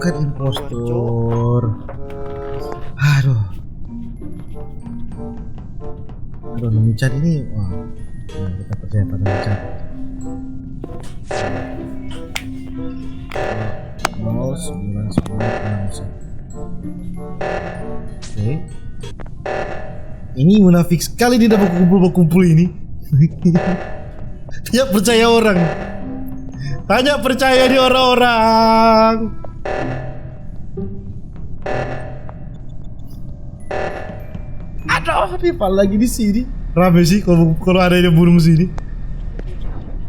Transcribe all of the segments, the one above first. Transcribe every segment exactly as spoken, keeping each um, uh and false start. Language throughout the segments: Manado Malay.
Kan impostor. Aduh. Aduh, Nami-chan ini. Wah. Nah, kita percaya pada Nami-chan. Nol, sembilan, sembilan, enam, satu. Oke. Ini munafik sekali dia dapat kumpul-kumpul ini. Tidak percaya orang. Tanya percaya di orang-orang. Aduh, dia pal lagi di sini. Rame sih kalau, kalau ada yang burung sini.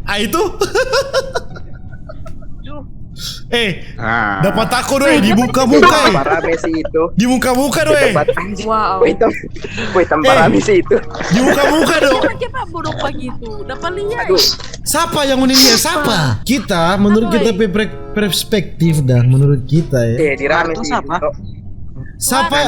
Ah, itu. Eh, dapat tako doi di muka-muka, eh. Tambah rame sih itu. Di muka-muka doi. Di tempat anjing. Wow. Weh, tem-, weh, tambah rame sih itu. Di muka-muka dong. Kenapa kita bodoh begitu? Dapat lihat. Aduh. Sapa yang ngoni lia? Sapa? Kita, menurut kita pe-, pe-, perspektif dan menurut kita ya. Eh, di rame sih itu. Sapa?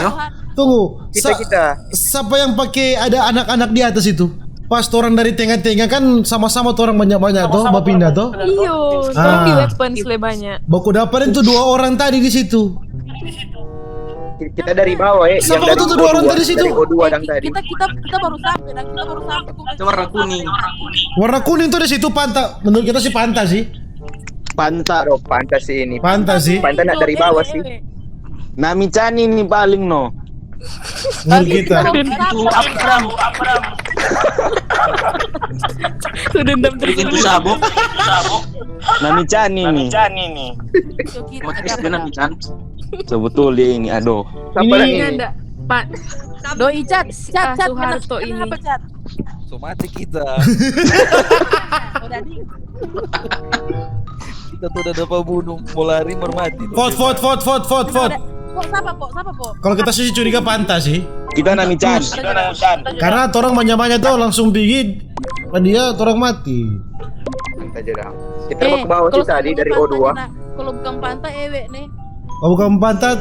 Tunggu. Kita, kita. Sapa yang pake ada anak-anak di atas itu? Pas torang dari tenga-tenga kan sama-sama torang banya-banya to, bapinda to? Iyo, torang di weapons le banya. Baku dapa deng tu dua orang tadi di situ. Kita dari bawah, eh. Sapa tu dua orang tadi situ? Dari O dua dang tadi. Kita, kita, kita baru sampe, dan kita baru sampe. Itu warna kuning. Warna kuning tu di situ panta. Menurut kita sih panta sih. Panta. Aduh, panta sih ini. Panta sih. Panta nak dari bawah sih. Nami-chan ini paling no. Ngeri kita. Itu apa? Itu dendam terus. Bikin tu sabuk. Nami-chan ini. Itu kita. Oke, sebenarnya kan. Sebetulnya ini, aduh. Ini ada. Pak. Doi, Chat, Chat, Chat, Suharto ini. Kenapa, Chat? So mati kita. Udah di. Kita tuh udah dapat bunuh, mau lari, mau mati. Vote, vote, vote, vote, vote, vote. Pok, sapa, Pok? Sapa, Pok? Kalau kita sih curiga panta sih. Kita Nami-chan. Karena torang manya-manya tuh langsung pigi, dia torang mati. Kita aja dah. Kita mau ke bawah sih tadi dari O dua. Kalau bukan panta, ewe nih. Oh, bukan panta,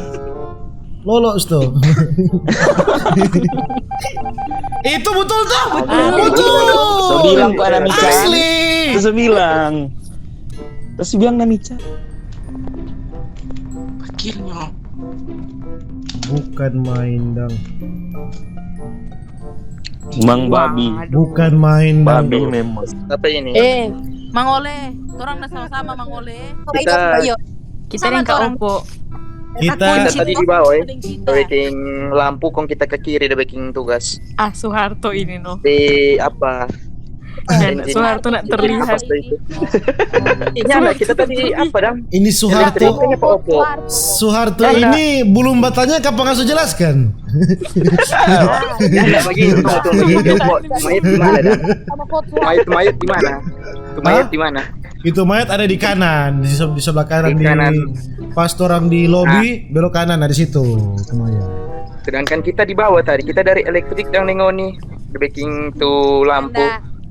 lolos tuh. Itu betul tuh. Betul. So bilang kok Nami-chan. Asli. Itu so bilang. Terus bilang Nami-chan. Pakirnya. Bukan main dang. Mang babi. Bukan main dang. Babi memang. Apa ini? Eh, Mang Ole, torang da sama-sama Mang Ole. Kita, ayo. Kita deng Kak Opo. Kita tadi di bawah, eh. Kita biking lampu, kong kita ke kiri, da biking tugas. Ah, Suharto ini no. Di apa? Suharto nak terlihat. Iya, kita tadi apa dang? Ini Suharto. Suharto ini belum batanya, kapan kasih jelaskan? Jangan begitu, tunggu, tunggu, tunggu. Mayat di mana, dang? Mayat, mayat di mana? Itu mayat di mana? Itu mayat ada di kanan, di se-, di sebelah kanan, di pas torang di lobi, belok kanan, ada situ itu mayat. Sedangkan kita di bawah tadi, kita dari elektrik dang deng ngoni, biking tu lampu.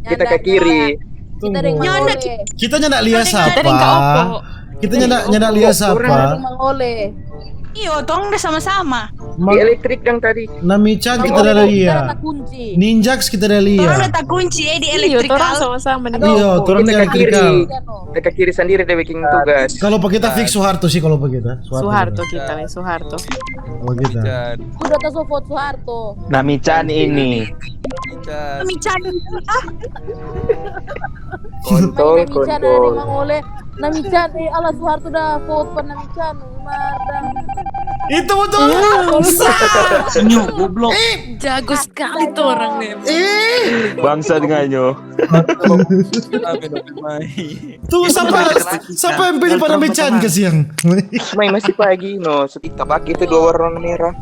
Kita ke kiri. Kita deng Mang Ole. Kita nyanda lia sapa. Kita nyanda, nyanda lia sapa. Mang Ole. Iyo, tong da sama-sama. Di elektrik dang tadi. Nami-chan kita da lia. Ninjax kita da lia. Torang da takunci, eh, di elektrik. Iyo, torang sama-sama di. Iyo, torang di elektrik. Kita ke kiri sandiri da biking tugas. Kalau pa kita fix Suharto sih, kalau pa kita. Suharto kita, eh, Suharto. Kalau kita. Udah ta so vote Suharto. Nami-chan ini. Nami-chan. Kontol, kontol. Nami-chan, eh, ala Suharto da vote pa Nami-chan, Umar dang. Itu betul. Senyum, goblok. Eh, jago sekali tuh orang nih. Eh. Bangsa dengannya. Tuh, sapa, sapa yang pilih pa Nami-chan, kasiang? Mai, masih pagi, no. Kita pakai itu dua warna merah.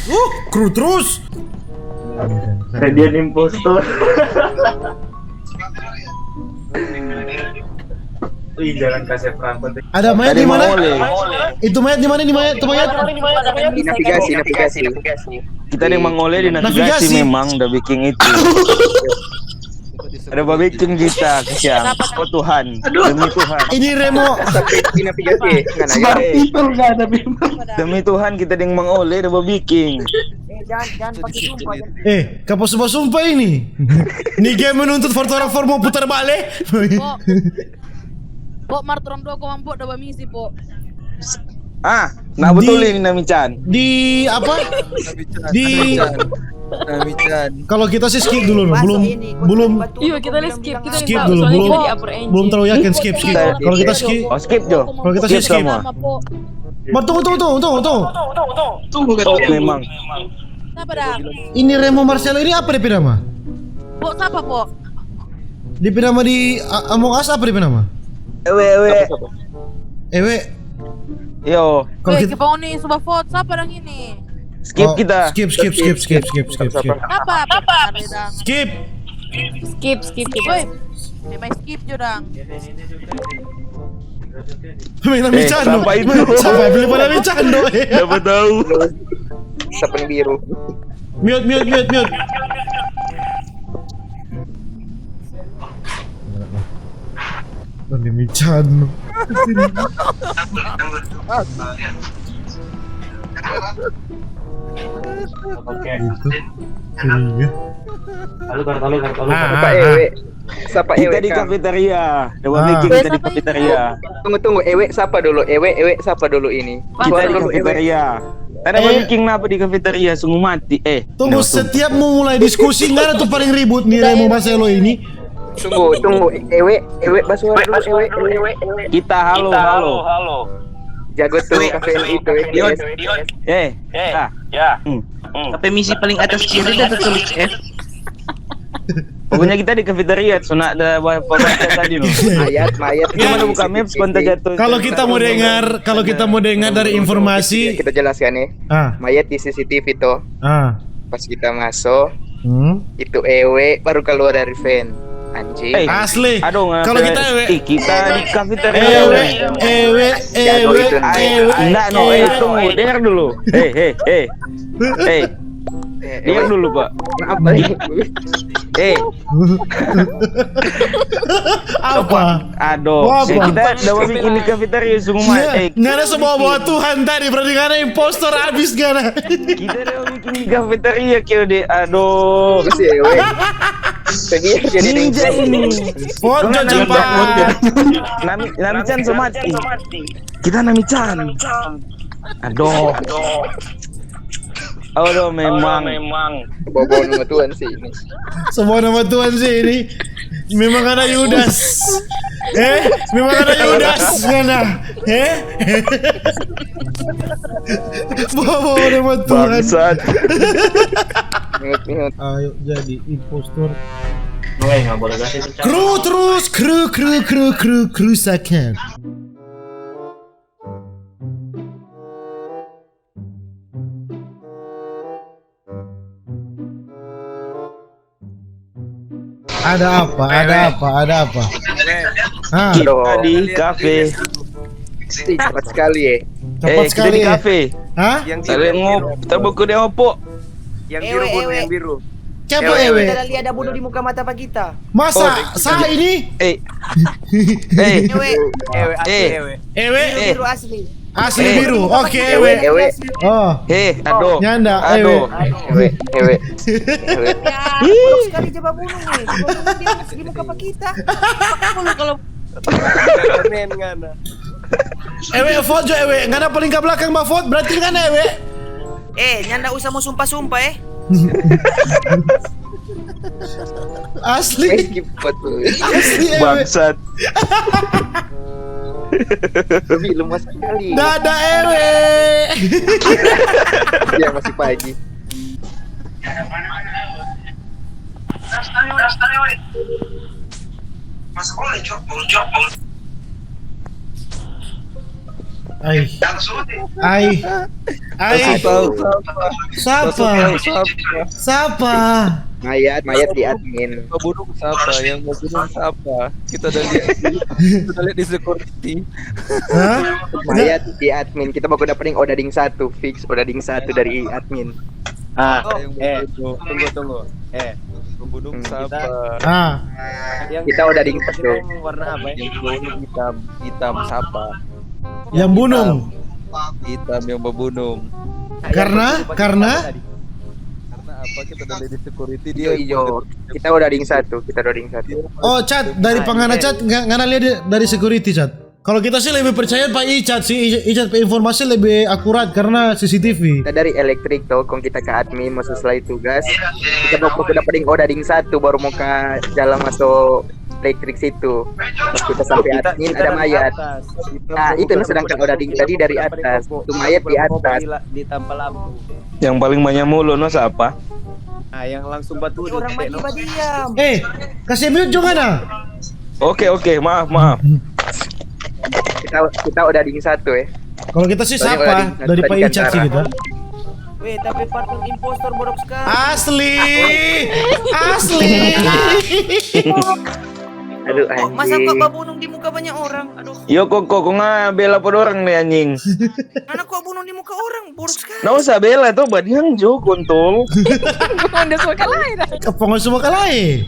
Uh, kru terus. Radian impostor. Wih, jangan kasih perampok. Ada mayat di mana? Itu mayat di mana, di mayat? Itu mayat? Di navigasi, navigasi. Kita deng Mang Ole di navigasi memang da biking itu. Ada babiking kita, kasiang. Oh Tuhan, demi Tuhan. Ini Remo. Sampai di navigasi. Smart people nggak ada memang. Demi Tuhan, kita deng Mang Ole ada babiking. Eh, jangan, jangan pakai sumpah, jangan. Eh, kapa sumpah-sumpah ini? Ini game menuntut for orang for mau putar balik. Kok? Po, mar torang dua komang po, da bamisi po. Ah, nah betul ini Nami-chan. Di apa? Nami-chan, di Nami-chan, Nami-chan. Kalau kita sih skip dulu, no. Belum, belum. Iyo, kita skip, kita skip dulu, belum. Belum terlalu yakin, skip, skip. Kalau kita skip, oh, skip jo. Kalau kita skip, skip semua. Mar, tunggu, tunggu, tunggu, tunggu, tunggu. Tunggu, tunggu, tunggu. Memang. Sapa dang? Ini Remo Marcelo ini apa depe nama? Po, sapa po? Depe nama di A-, Among Us apa depe nama? Ewe, ewe. Ewe. Yo. Kalau kita, kita bangun nih, suba vote, sapa dang ini? Skip kita. Skip, skip, skip, skip, skip, skip, skip. Apa? Apa? Skip. Skip, skip, skip. Woi, memang skip jo dang. Main Nami-chan, no. Sapa itu? Sapa yang pilih pada Nami-chan, no? Siapa tahu? Sapa yang biru? Mute, mute, mute, mute. Nami-chan, no. Oke. Itu. Iya. Lalu, taruh, taruh, taruh, taruh. Ah, sapa, ah, Ewe? Sapa Ewe, Kang? Kita di kafeteria. Coba bikin kita di kafeteria. Tunggu, tunggu. Ewe sapa dulu? Ewe, Ewe sapa dulu ini? Kita di kafeteria. Tadi mau bikin apa di kafeteria? Sungguh mati. Eh, tunggu, setiap mau mulai diskusi, nggak ada tuh paling ribut nih, Remo Marcelo ini. Tunggu, tunggu. Ewe, Ewe, basuara dulu, Ewe, Ewe. Kita, halo, halo. Jago tuh kafein itu, eh. Eh, ya. Hmm. Tapi misi paling atas kiri ada tulis F. Pokoknya kita di kafeteria, so nda ada apa-apa tadi, no. Mayat, mayat. Cuma buka maps, kontak jatuh. Kalau kita mau dengar, kalau kita mau dengar dari informasi, kita jelaskan, ya. Ah. Mayat di C C T V tuh. Ah. Pas kita masuk, itu Ewe baru keluar dari van. Anjing. Eh, asli. Aduh, kalau kita Ewe. Ih, kita di kafeteria. Ewe, Ewe, Ewe, Ewe. Nggak, no, eh, tunggu, dengar dulu. Eh, eh, eh. Eh, dengar dulu, Pak. Apa? Eh. Apa? Aduh, apa? Kita ada bikin di kafeteria semua. Iya, eh, nggak ada semua bawa Tuhan tadi, berarti nggak ada impostor abis, nggak ada. Kita ada bikin di kafeteria, kio de. Aduh. Ninja ini. Foto cepat. Nami, Nami-chan so mati. Kita Nami-chan. Aduh. Aduh, memang. Bawa-bawa nama Tuhan sih ini. Semua nama Tuhan sih ini. Memang ada Yudas. Eh, memang ada Yudas sana. Eh? Bawa-bawa nama Tuhan. Bangsat. Ayo jadi impostor. Kru terus, kru, kru, kru, kru, kerusakan. Ada apa? Ada apa? Ada apa? Hah? Kita di kafe. Ih, cepat sekali, eh. Cepat sekali, eh. Kita di kafe. Hah? Yang biru, yang biru. Kita buku dia opo. Yang biru, yang biru. Siapa Ewe? Kita lia ada bunuh di muka mata pa kita. Masa sa ini? Eh. Eh. Ewe. Ewe, asli Ewe. Ewe. Biru, biru asli. Asli biru. Oke, Ewe. Ewe. Oh. Eh, aduh. Nyanda, Ewe. Ewe, Ewe. Ewe. Ya, buruk sekali coba bunuh nih. Coba bunuh dia di muka pa kita. Kalau, kalau Ewe, vote jo, Ewe. Ngana paling ka blakang ba vote, berarti ngana, Ewe. Eh, nyanda usah mo sumpa-sumpa, eh. Asli. Eh, skip buat gue. Asli, Ewe. Bangsat. Lebih lemas sekali. Dadah, Ewe. Ya, masih pagi. Ai. Ai. Ai. Sapa? Sapa? Sapa? Mayat, mayat di admin. Yang mau bunuh sapa? Yang mau bunuh sapa? Kita udah lihat. Kita lihat di security. Hah? Mayat di admin. Kita baku dapetin odading satu, fix odading satu dari admin. Ah, eh, tunggu, tunggu. Eh, pembunuh siapa? Ah. Kita odading satu. Warna apa, ya? Yang bunuh hitam, hitam siapa? Yang bunuh. Hitam yang membunuh. Karena, karena? Karena apa? Kita dari security, dia ijo. Kita odading satu, kita odading satu. Oh, Chat, dari pangana Chat, ngana lihat dari security, Chat. Kalau kita sih lebih percaya pa Icat sih, Icat pe informasi lebih akurat karena C C T V. Kita dari elektrik to, kong kita ke admin mo selesai tugas. Kita baku dapa deng Odading satu baru mo ka jalan maso elektrik situ. Pas kita sampe admin ada mayat. Nah, itu no, sedangkan Odading tadi dari atas. Tu mayat di atas. Yang paling manya mulu no sapa? Nah, yang langsung batu. Orang mati badiam. Eh, kasih mute juga nah. Oke, oke, maaf, maaf. Kita kita Odading satu ya. Kalau kita sih sapa? Dari Pak Icat sih kita. Weh, tapi patut impostor borok sekali. Asli. Asli. Aduh, anjing. Masa kok babunung di muka banyak orang? Aduh. Yo, kok kok nggak bela pada orang nih, anjing. Mana kok bunung di muka orang? Borok sekali. Nggak usah bela tuh, badiang jo kontol. Bukan semua kalae dah. Apa nggak semua kalae?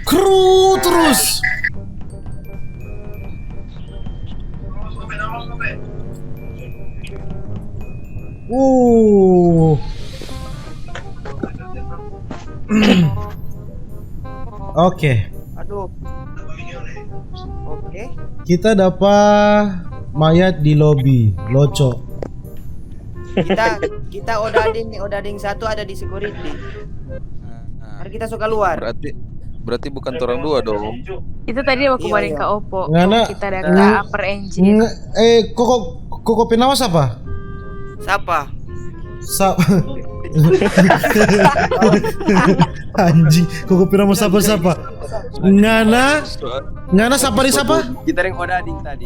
Kru terus. Uh. Oke. Aduh. Oke. Kita dapa mayat di lobi, loco. Kita kita Odading nih, Odading satu ada di security. Mari kita so kaluar. Berarti berarti bukan torang dua dong. Itu tadi aku kemarin ka Opo. Ngana kita ada ka upper engine. Eh, koko koko pe nama sapa? Sapa? Sa Anjing, koko pe nama sapa sapa? Ngana ngana sapa di sapa? Kita deng Odading tadi.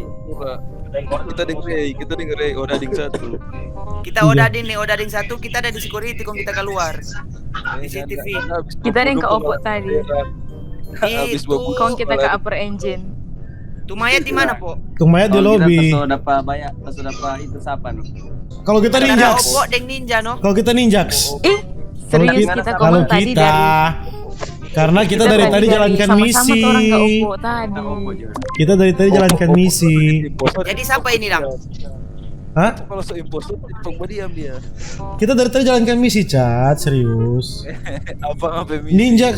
Kita deng Rey, kita deng Rey, Odading satu. Kita Odading nih, Odading satu, kita ada di security kong kita kaluar. C C T V. Kita deng ka Opo tadi. Kong kita ka upper engine. Tu mayat di mana, Po? Tu mayat di lobi. Kalau kita so dapa banyak, so dapa itu sapa no? Kalau kita ninjaks. Opo deng ninja no. Kalau kita ninjaks. Ih, serius kita kalau kita dari karena kita dari tadi jalankan misi. Kita dari tadi jalankan misi. Jadi sapa ini dang? Hah? Kalau so impostor, pembodiam dia. Kita dari tadi jalankan misi, Cat, serius. Apa apa misi? Ninja.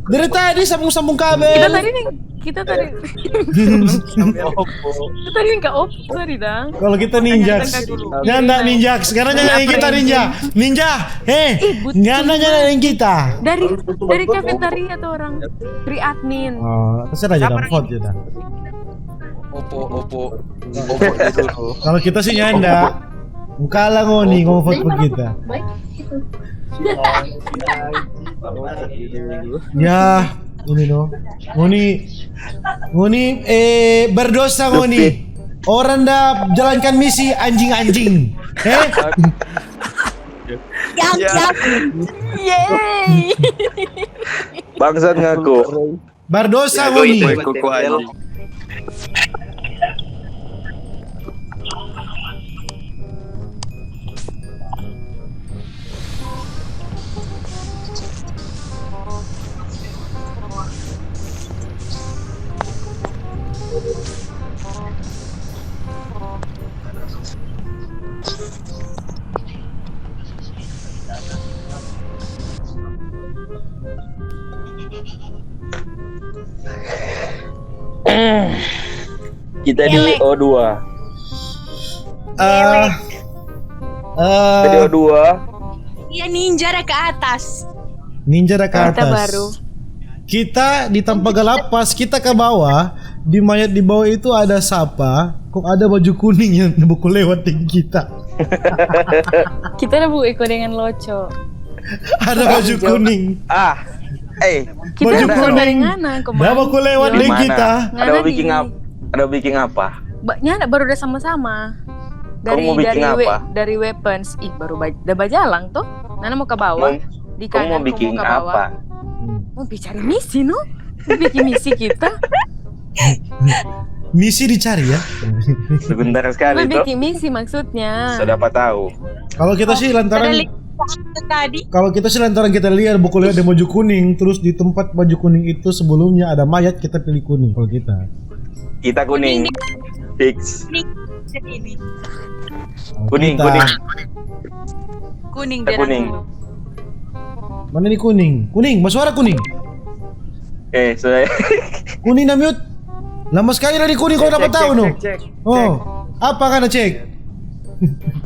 Dari tadi sambung-sambung kabel. Kita tadi nih, kita tadi. Kita tadi nggak op, sorry dang. Kalau kita ninja. Nyanda ninja, sekarang nyanda yang kita ninja. Ninja, heh, nyanda nyanda yang kita. Dari dari kafetaria tuh orang, dari admin. Oh, terserah aja dong, vote kita. Opo, opo, opo dulu. Kalau kita sih nyanda. Kalah ngoni ngomong vote kita. Ya, ini no. Ngoni, ngoni eh berdosa ngoni. Orang da jalankan misi anjing-anjing. Eh? Yeay. Bangsat ngaku. Berdosa ngoni. Kita di O dua. Eh, kita di O dua. Iya, ninja ada ke atas. Ninja ada ke atas. Kita di tampa galap, pas kita ke bawah, di mayat di bawah itu ada sapa? Kok ada baju kuning yang baku lewat deng kita? Kita ada bu iko dengan loco. Ada baju kuning. Ah, eh. Baju kuning. Dah baku lewat deng kita. Ada biking apa? Ada biking apa? Nyanda baru udah sama-sama. Dari dari weapons, ih baru udah bajalang tuh. Nana mau ke bawah. Di kanan mau biking apa? Mau bicara misi no? Bikin misi kita. Misi dicari ya. Sebentar sekali tuh. Bikin misi maksudnya. Sudah apa tahu? Kalau kita sih lantaran tadi. Kalau kita sih lantaran kita lihat buku lewat di baju kuning, terus di tempat baju kuning itu sebelumnya ada mayat, kita pilih kuning kalau kita. Kita kuning. Fix. Kuning, kuning. Kuning, kuning. Mana nih kuning? Kuning, bersuara kuning. Eh, sudah. Kuning na mute. Lama sekali dari kuning kau dapat tahu, no? Cek, cek, cek. Oh, apa kan cek?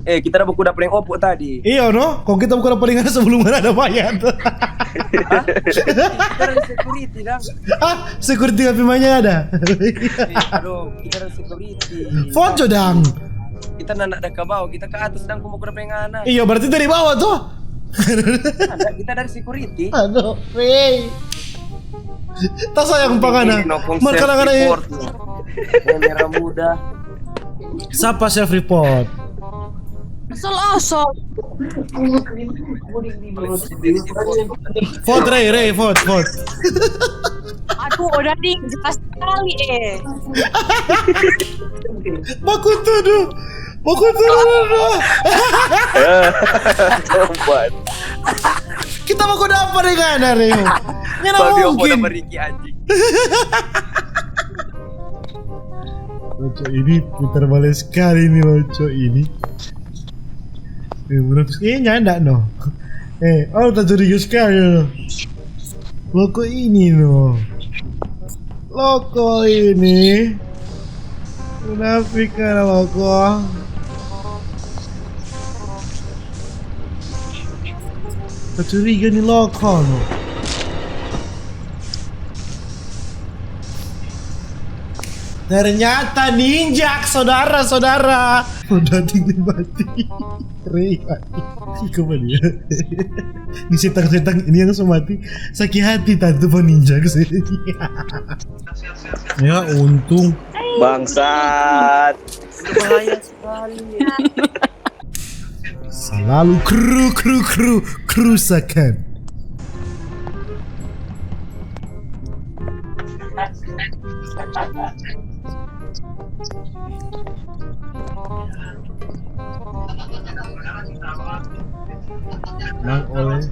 Eh, kita ada buku dapa deng opo tadi. Iyo, no? Kong kita buku dapa deng sebelum ada mayat. Hah? Kita ada security, dang. Ah, security tapi mainnya ada. Eh, aduh, kita ada security. Foto, dang. Kita nanda ada kabau, kita ke atas, dang, kumu kurang pengana. Iyo, berarti dari bawah, tuh. Ada, kita dari security. Aduh, wey. Tak sayang pangana. Ini no konsep. Mar kadang-kadang report nih. Yang merah muda. Sapa self report? Asal-asal. Vote, Rey, Rey, vote, vote. Aduh, udah nih, jelas sekali, eh. Baku tuduh. Baku tuduh. Tobat. Kita mau kuda apa dengan hari ini? Nyana mungkin. Riki, anjing. Lucu ini, putar balik sekali nih lucu ini. Eh, menurut, eh, nyanda, no. Eh, oh, tak curiga sekali, no. Loko ini, no. Loko ini. Munafik kan, loko. Kacuriga ni loko, no. Ternyata ninjak, saudara-saudara. Udah dingin mati. Rey, iko mah dia. Ini setang-setang, ini yang so mati. Sakit hati tadi tuh ninjak sih. Ya, untung. Bangsat. Bahaya sekali. Salalu kru, kru, kru, kerusakan. Mang Oleh.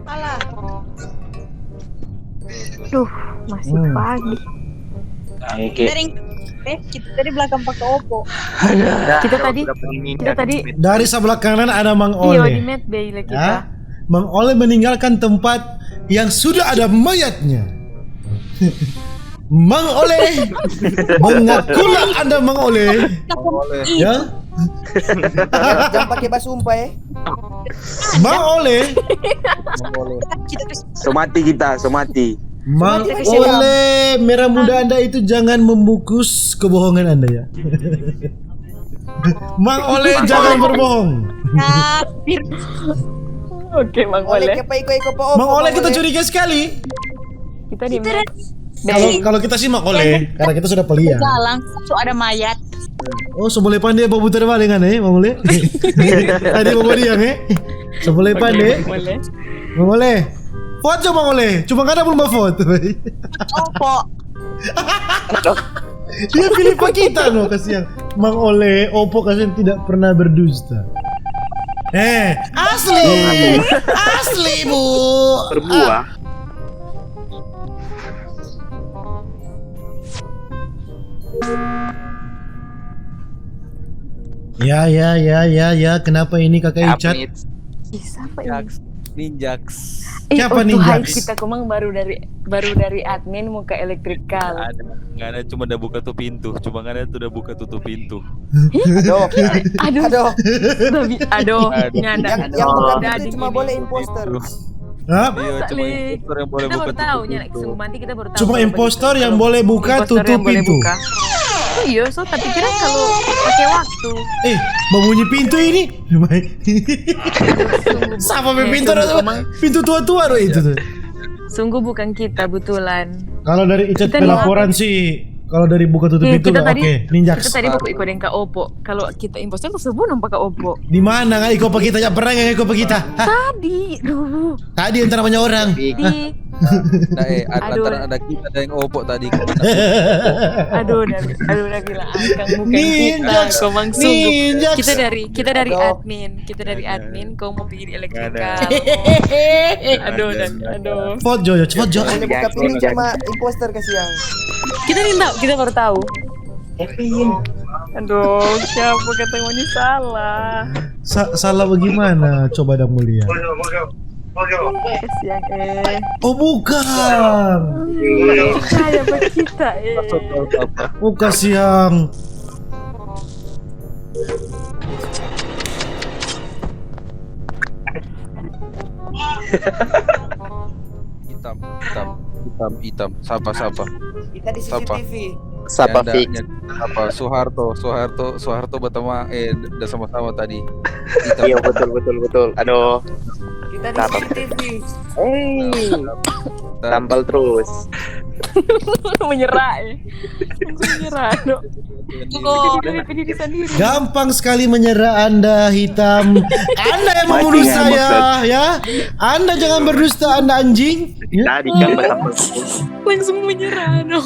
Alah. Duh, masih pagi. Dari, eh, kita tadi belakang pakai Oppo. Kita tadi, kita tadi dari sebelah kanan ada Mang Oleh. Iya, di Medbay lah kita. Mang Oleh meninggalkan tempat yang sudah ada mayatnya. Mang Oleh, mengakulah Anda Mang Oleh. Ya? Jangan pakai basumpah, eh. Mang Oleh. So mati kita, so mati. Mang Oleh, merah muda Anda itu jangan membungkus kebohongan Anda, ya. Mang Oleh jangan berbohong. Oke, Mang Oleh. Mang Oleh, kita curiga sekali. Kita di Kalau, kalau kita sih Mang Oleh, karena kita sudah pelia. Jalan, so ada mayat. Oh, so boleh pande babu terbalik kan, eh, Mang Oleh? Tadi babu dia, eh? So boleh pande. Mang Oleh. Vote jo, Mang Oleh. Cuma kadang belum vote. Oppo. Dia pilih pa kita, no, kasihan. Mang Oleh, Oppo kasihan tidak pernah berdusta. Eh, asli. Asli, Bu. Berbuah. Ya, ya, ya, ya, ya. Kenapa ini, Kakak Icat? Ih, siapa ini? Ninjax. Siapa Ninjax? Kita komang baru dari, baru dari admin muka elektrikal. Nggak ada, nggak ada, cuma udah buka tuh pintu, cuma nggak ada tuh udah buka tutup pintu. Aduh. Aduh. Aduh. Aduh. Nyanda. Yang, yang buka pintu cuma boleh imposter. Hah? Iya, cuma impostor yang boleh buka tutup pintu. Cuma impostor yang boleh buka tutup pintu. Iya, so tapi kira kalau pakai waktu. Eh, babunyi pintu ini. Sapa pe pintu? Pintu tua-tua do itu tuh. Sungguh bukan kita, betulan. Kalau dari Icat pelaporan sih, kalau dari buka tutup pintu nggak oke, Ninjax. Kita tadi mau iko deng Kak Oppo. Kalau kita impostor tuh sebelum nampak Kak Oppo. Di mana nggak iko pa kita? Ya pernah nggak iko pa kita? Tadi, duh. Tadi antara banyak orang. Di. Nah, eh, lantaran ada kita deng Oppo tadi. Aduh, udah, aduh, udah bilang, ah, bukan kita, komang sungguh. Kita dari, kita dari admin, kita dari admin, kau mau pergi di elektrikal. Aduh, udah, aduh. Vote jo, vote jo. Yang buka pintu cuma imposter, kasihan. Kita ni tahu, kita baru tahu. Aduh, siapa kata ini salah? Sa-, salah bagaimana? Coba dong melihat. Kasiang, eh. Oh, bukan. Kaya bakita, eh. Oh, kasiang. Hitam, hitam, hitam, hitam. Sapa, sapa? Kita di Sapa? C C T V. Sapa Nyanda, fix? nyanda. Apa? Soeharto, Soeharto, Soeharto bertemu, eh, udah sama-sama tadi. Iya, betul, betul, betul. Aduh, Kita di Sapa? C C T V. Eh, tampal terus. Menyerah, eh. Langsung menyerah, no. Jadi diri, diri sendiri. Gampang sekali menyerah Anda, hitam. Anda yang membunuh Mancing, saya, maksud. Ya. Anda jangan berdusta, Anda anjing. Tadi kan bertampal terus. Langsung menyerah, no.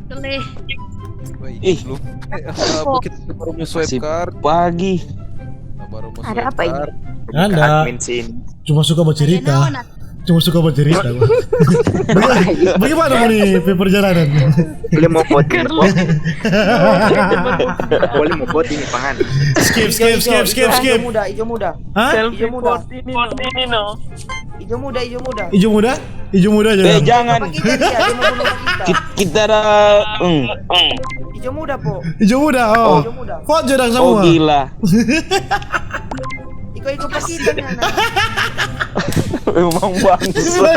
Keleh. Woi, Ih. Belum. Eh, apa, kita baru mau swipe Masih card. Pagi. Nah, baru mau Ada swipe apa ini? Card. Buka Ada. Admin sini. Cuma suka bercerita. Ada naon? Cuma suka bercerita. Bagaimana, bagaimana mau nih perjalanan? Boleh mau vote ini, Pok? Boleh mau vote ini, pangan. Skip, skip, skip, skip, Ijo skip. Muda, Ijo Muda. Hah? Ijo Muda. Ini, no. Ijo Muda, Ijo Muda. Ijo Muda? Ijo Muda aja. Eh, Bang. jangan. Apa kita dia? Dia mau bunuh kita. Kit- Kita ada, mm, Ijo Muda, Po. Ijo Muda, oh. Ijo Muda. Vote jo dang oh semua. Gila. Iko-iko pa kita nih, anak. Memang bangsa.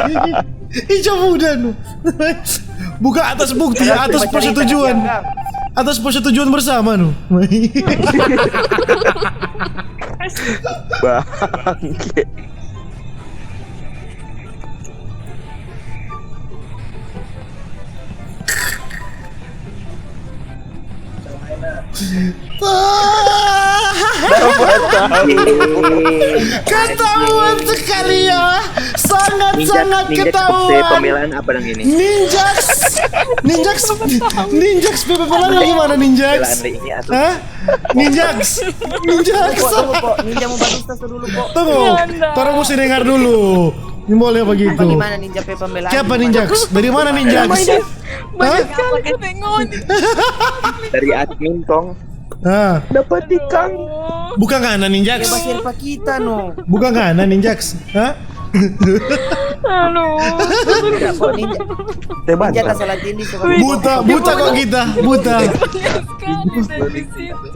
Ijo Muda, no. Bukan atas bukti, atas persetujuan. Atas persetujuan bersama, no. Bangke. Ketahuan sekali ya. Sangat-sangat Ninja, ketahuan. Pembelaan apa dong ini? Ninjax. Ninjax. Ninjax, pembelaan lagi mana, Ninjax? Pembelaan ini atau Hah? Ninjax. Ninjax. Tunggu, tunggu, Po. Ninja mau bagus tas dulu, Po. Tunggu. Torang mesti dengar dulu. Ini boleh begitu. Bagaimana Ninja pe pembelaan? Siapa Ninjax? Dari mana Ninjax? Hah? Banyak sekali kita ngoni. Dari admin, Kong? Ah, Dapat tikang. Bukan ngana Ninjax. Dia basir pa kita, no. Bukan ngana Ninjax. Hah? Aduh. Tidak, Po, Ninja. Teban. Ninja tak salah pilih, so. Buta, buta kok kita, buta. Banyak sekali dari situ.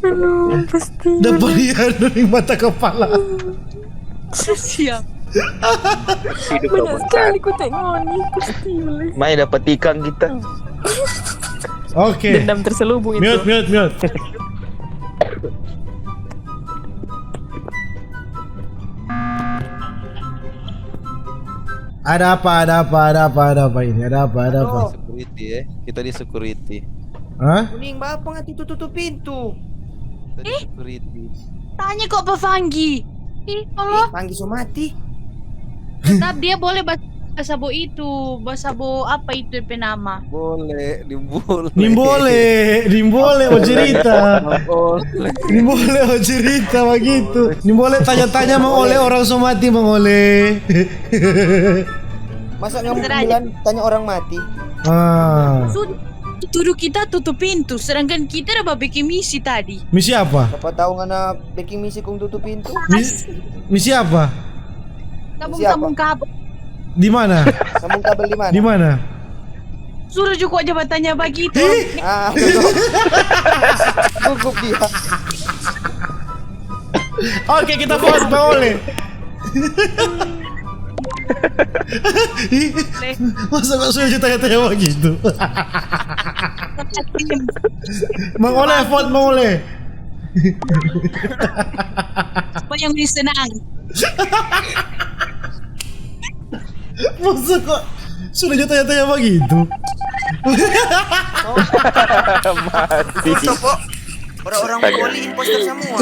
Aduh, pasti. Dapat lihat dari mata kepala. Siap. Hidup Banyak robot. sekali ku tengok ni, pasti boleh. Mai dapat tikang kita. Oke. Dendam terselubung itu. Mute, mute, mute. Ada apa, ada apa, ada apa, ada apa ini? Ada apa, ada apa? Aduh. Security, eh. Kita di security. Hah? Kuning, bapa ngati tutup pintu. Kita di security. Tanya kok pa Fanggi. Ih, Allah. Fanggi so mati. Tetap dia boleh bas-, basabo itu, basabo apa itu pe nama? Boleh, nimbole. Nimbole, nimbole, oh cerita. Nimbole, oh cerita begitu. Nimbole tanya-tanya mang ole orang so mati mang ole. Masa ngana bilang tanya orang mati? Ah. Tuduh kita tutup pintu, sedangkan kita ada beking misi tadi. Misi apa? Siapa tahu ngana beking misi kong tutup pintu? Misi, misi apa? Sambung-sambung kabel. Di mana? Sambung kabel di mana? Di mana? Suruh juga aja bertanya begitu. Ah, gugup. Gugup dia. Oke, kita vote Bang Ole. Ih, masa kok sudah tanya-tanya begitu? Mang Ole, vote Mang Ole. Apa yang lebih senang? Masa kok sudah tanya-tanya begitu? Mati. Orang-orang Mongoli imposter semua.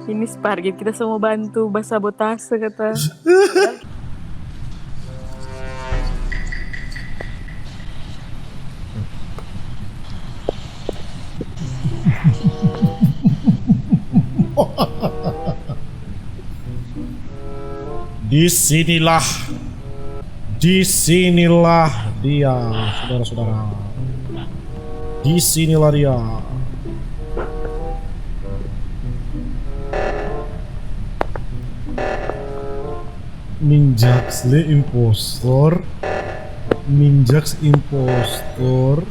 Ini Spargit, kita semua bantu basabotase kata. Di sinilah Di sinilah dia, saudara-saudara. Di sinilah dia. Ninjax le impostor. Ninjax impostor.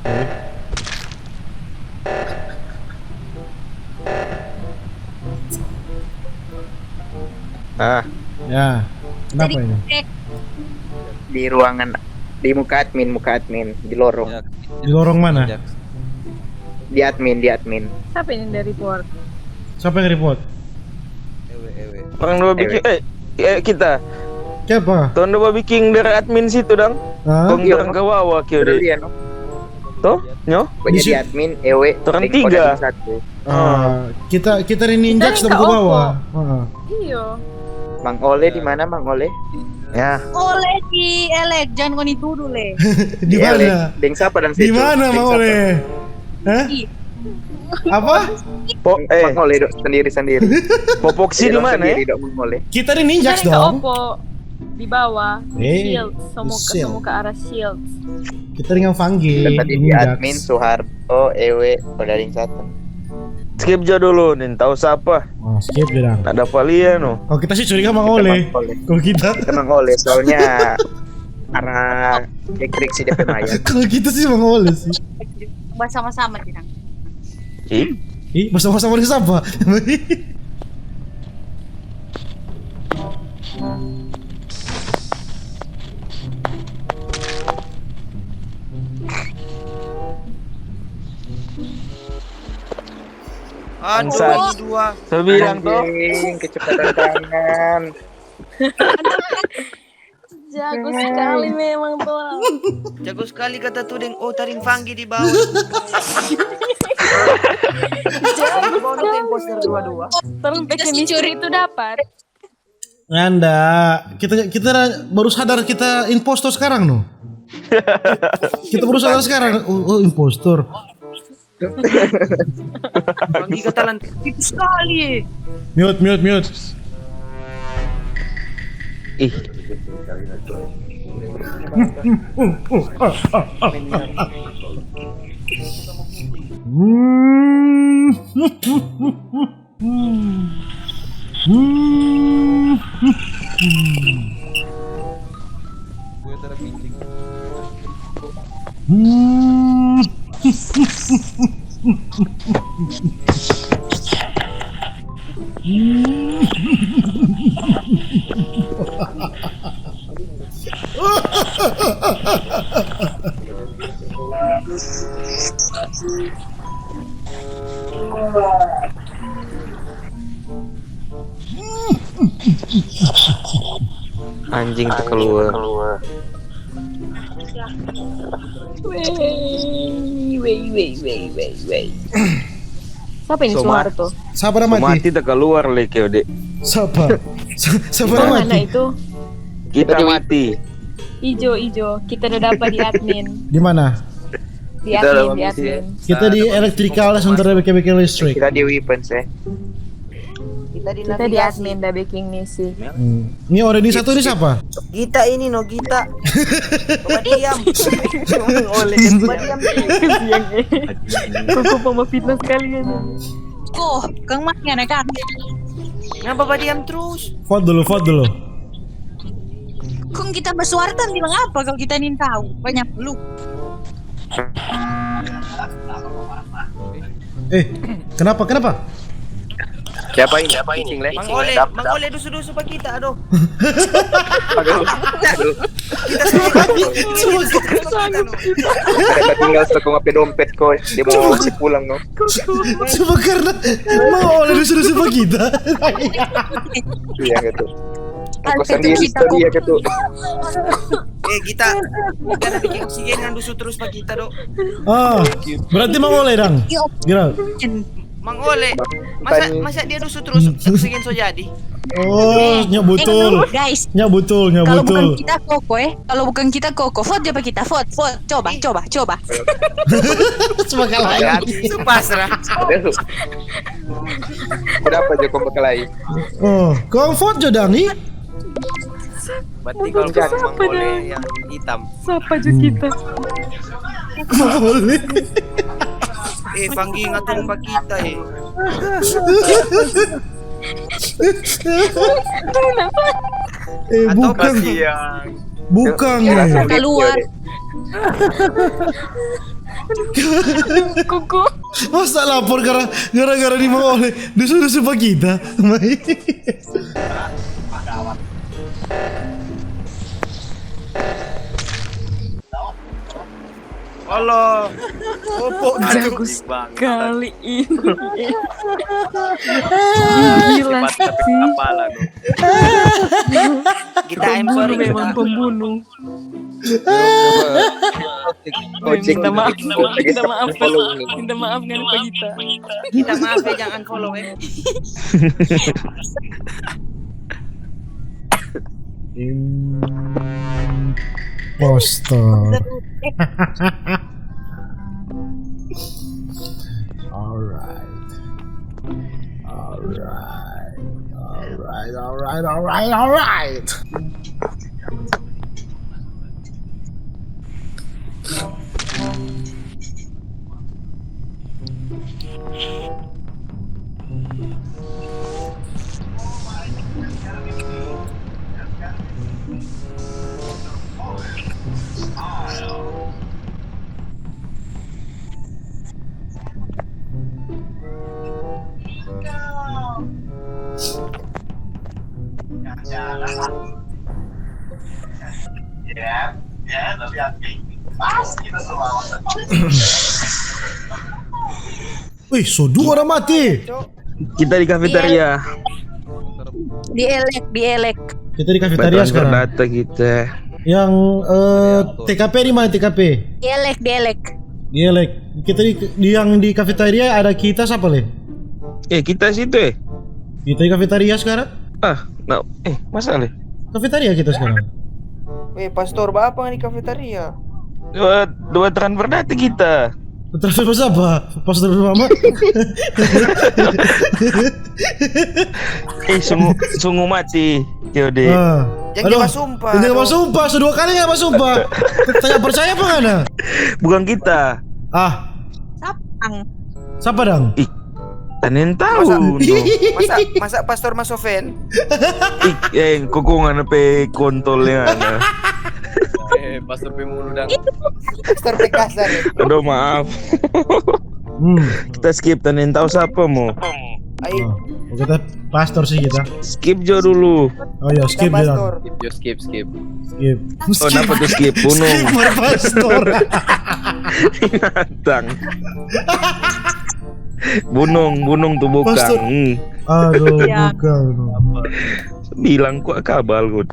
Oke. Ah. Ya, kenapa ini? Di ruangan, di muka admin, muka admin, di lorong. Ya. Di lorong mana? Ya. Di admin, di admin. Siapa ini dari report? Siapa yang report? Ewe, ewe. Orang dua bikin, eh, eh, kita. Siapa? Tong dua biking dari admin situ, dang. Hah? Kong orang ke bawah, kio deh. Toh? Nyo? Pokoknya di admin, ewe, orang tiga. Satu. Ah, kita, kita ini ninjak sedang ke bawah. Heeh. Iyo. Mang Ole di mana, Mang Ole? Ya. Ole di elek, jangan ngoni tudu le. Di mana? Deng sapa dang? Di mana, Mang Ole? Hah? Apa? Po, eh. Mang Ole dok sendiri-sendiri. Popoksi di mana, eh? Kita di ninjak dong. Opo di bawah. Eh, shield, semua ke arah shield. Kita dengan Fanggi. Tadi di admin Suhar. Oh, ewe, pada ring satu. Skip jo dulu, nin tau sapa. Oh, skip jo dang. Ada palia no. Kalau kita sih curiga Mang Ole. Kalau kita. Kita Mang Ole, soalnya arah ekrik si depe maya. Kalau kita sih Mang Ole sih. Bersama-sama kita. Ih? Ih, bersama-sama dengan siapa? Aduh, bangsat. Dua. Saya bilang tuh. Anjing, kecepatan tangan. Jago sekali memang tuh. Jago sekali kata tu deng, oh, taring Fanggi di bawah. Jago sekali. Terus bikin misteri itu dapat. Nanda, kita, kita baru sadar kita impostor sekarang, no. Kita baru sadar sekarang, oh, oh, impostor. Bang Giga talan. Itu sekali. Mute, mute, mute. Ih. Hmm. Hmm. Hmm. Hmm. Hmm. Anjing tu keluar. Wei, wei, wei. Siapa ini Suharto? Siapa nama mati? Mati tak keluar lagi, Ode. Siapa? Siapa yang mati? Itu? Kita mati. Ijo, ijo. Kita udah dapat di admin. Di mana? Di admin, di admin. Kita di elektrikal sementara bikin-bikin listrik. Kita di weapons, eh. Kita di admin dah bikin misi. Hmm. Ini orang ini satu ini siapa? Gita ini no, Gita. Coba diam. Coba diam. Koko pama fitnah sekali ini. Kong, kang mah ngana kang. Ngapa badiam terus? Vote dulu, vote dulu. Kong kita bersuara tan bilang apa kalau kita nin tahu? Banyak lu. Eh, kenapa, kenapa? Siapa ini? Siapa ini? Mang Ole, Mang Ole dusu-dusu pa kita, aduh. Aduh, aduh. Kita semua sanggup. Kita tinggal setengah pe dompet, koi. Dia mau pulang, no. Cuma karena Mang Ole dusu-dusu pa kita. Iya, gitu. Kau sendiri kita tadi ya, gitu. Eh, kita, kita ada bikin oksigen yang dusu terus pa kita, dok. Ah, berarti Mang Ole dang. Iya, Gila. Mang Ole, masa, masa dia dusu terus, oksigen so jadi? Oh, nya betul. Guys, nya betul, nya betul. Kalau bukan kita koko, eh. Kalau bukan kita koko, vote jo pa kita, vote, vote. Coba, coba, coba. Sebagai lain. Su pasrah. Kenapa jo koko lain? Oh, kau vote jo dang, ih? Berarti kalau Bukan bukan Mang siapa Ole dong? Yang hitam. Siapa aja kita? Boleh. Eh, Fanggi ngatur pa kita, eh. Kenapa? Eh, Atau bukan. Kasihan. Bukan, eh. Keluar. Kuku. Masa lapor gara-, gara-gara di Mang Ole? Dusu-dusu pa kita. Halo. Opo jago sekali ini. Gila sih. Kita pembunuh, memang pembunuh. Minta maaf, minta maaf, minta maaf, nggak lupa kita. Minta maaf ya, jangan follow ya. Impostor. Alright. Alright. Alright, alright, alright, alright. Wih, so dua orang mati. Kita di kafetaria. Di elek, di elek. Kita di kafetaria sekarang. Data kita. Yang, eh, T K P di mana, T K P? Di elek, di elek. Di elek. Kita di, di, yang di kafetaria ada kita siapa, Le? Eh, kita situ, eh. Kita di kafetaria sekarang? Ah, no. Eh, masa, Le? Kafetaria kita sekarang. Weh, pastor, apa di kafetaria? Dua, dua transfer data kita. Transfer siapa? Pastor mama? Eh, sungguh, sungguh mati, K O D. Ah. Jangan basumpah, jangan basumpah, so dua kali nggak basumpah. Tanya percaya apa nggak ada? Bukan kita. Ah. Siapa, dang? Siapa, dang? Ih, taneng tahu. Masa, masa, masa Pastor Masoven? Ih, eh, koko ngana pe kontol ya, ngana. Eh, Pastor pe mulu, dang. Pastor pe kasar, ya. Aduh, maaf. Hmm. Kita skip, taneng tahu siapa mo. Ai. Oh, kita pastor sih kita. Skip jo dulu. Oh ya, skip jo. Skip jo, skip, skip. Skip. Oh, kenapa tuh skip? Bunung. Skip, pastor. Binatang. Bunung, bunung tuh bukang. Pastor. Hmm. Aduh, ya. Bukang. Bilang kok kabal, good.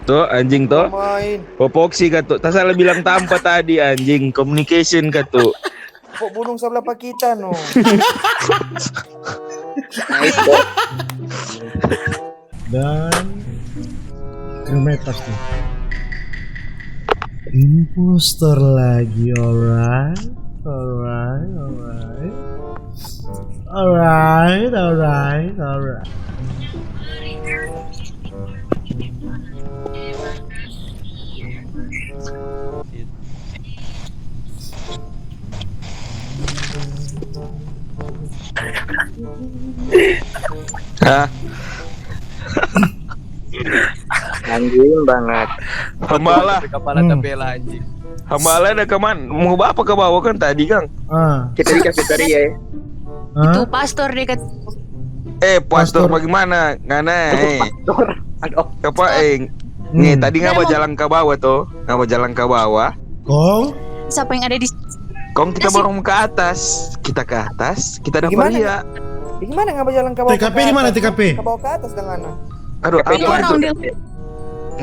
Tuh, anjing tuh. Popoksi ka tuh. Tasala bilang tampa tadi, anjing. Communication ka tuh. Kok bunung sabla pa kita, no? Dan crewmate pasti. Impostor lagi, alright, alright, alright. Alright, alright, alright. Hah? Anjing banget. Hambala. Kepala tabela, anjing. Hambala ada kaman, mo bapa ka bawa kan tadi, Kang? Ah. Kita di kafetaria, ya. Hah? Itu pastor dekat. Eh, pastor bagaimana? Ngana, eh. Pastor. Aduh. Apa, eh, nih, tadi ngapa jalan ka bawah, to? Ngapa jalan ka bawah? Kong? Siapa yang ada di Kong kita baru ke atas. Kita ke atas, kita dapat lia. Gimana ngapa jalan ka bawah? T K P di mana, T K P? Ka bawah, ke atas dengan. Aduh, apa itu?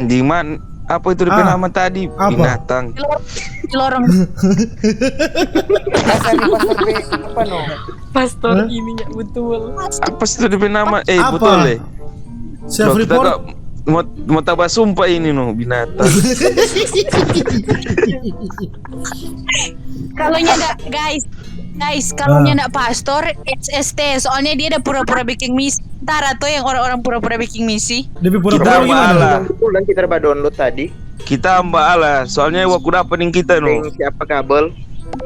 Di mana? Apa itu depe nama tadi? Apa? Binatang. Di lorong. Di lorong. Pastor ini, pastor B, apa, no? Pastor ini, ya, betul. Apa sih itu depe nama? Eh, betul, eh. Self report? Mo, mo taba sumpa ini no binatang. Kalau nyanda guys, guys, kalau Ah. nyanda pastor, S S T, soalnya dia ada pura-pura bikin misi. Ntar atau yang orang-orang pura-pura bikin misi. Depe Kita pura-pura hamba gimana? Allah. Ulang kita ba download tadi. Kita hamba Allah. Soalnya waktu dapa deng kita no. Deng siapa kabel?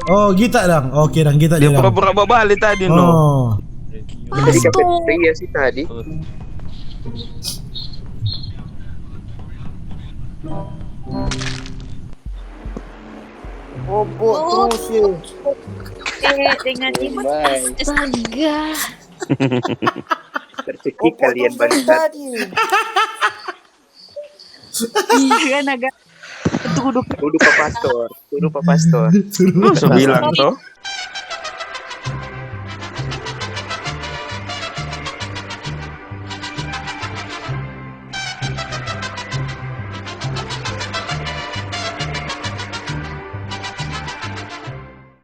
Oh, kita dang. Oke dang, kita Dia dang. pura-pura babale tadi no. Oh. Kita di Pastor. kafeteria sih tadi. Obok terus ya. Eh, dengan iman. Astaga. Tercekik kalian Obok terus dari bangsat. Tadi. Iya, naga. Itu kudu Tuduh pa pastor, tuduh pa pastor. Lu so bilang to?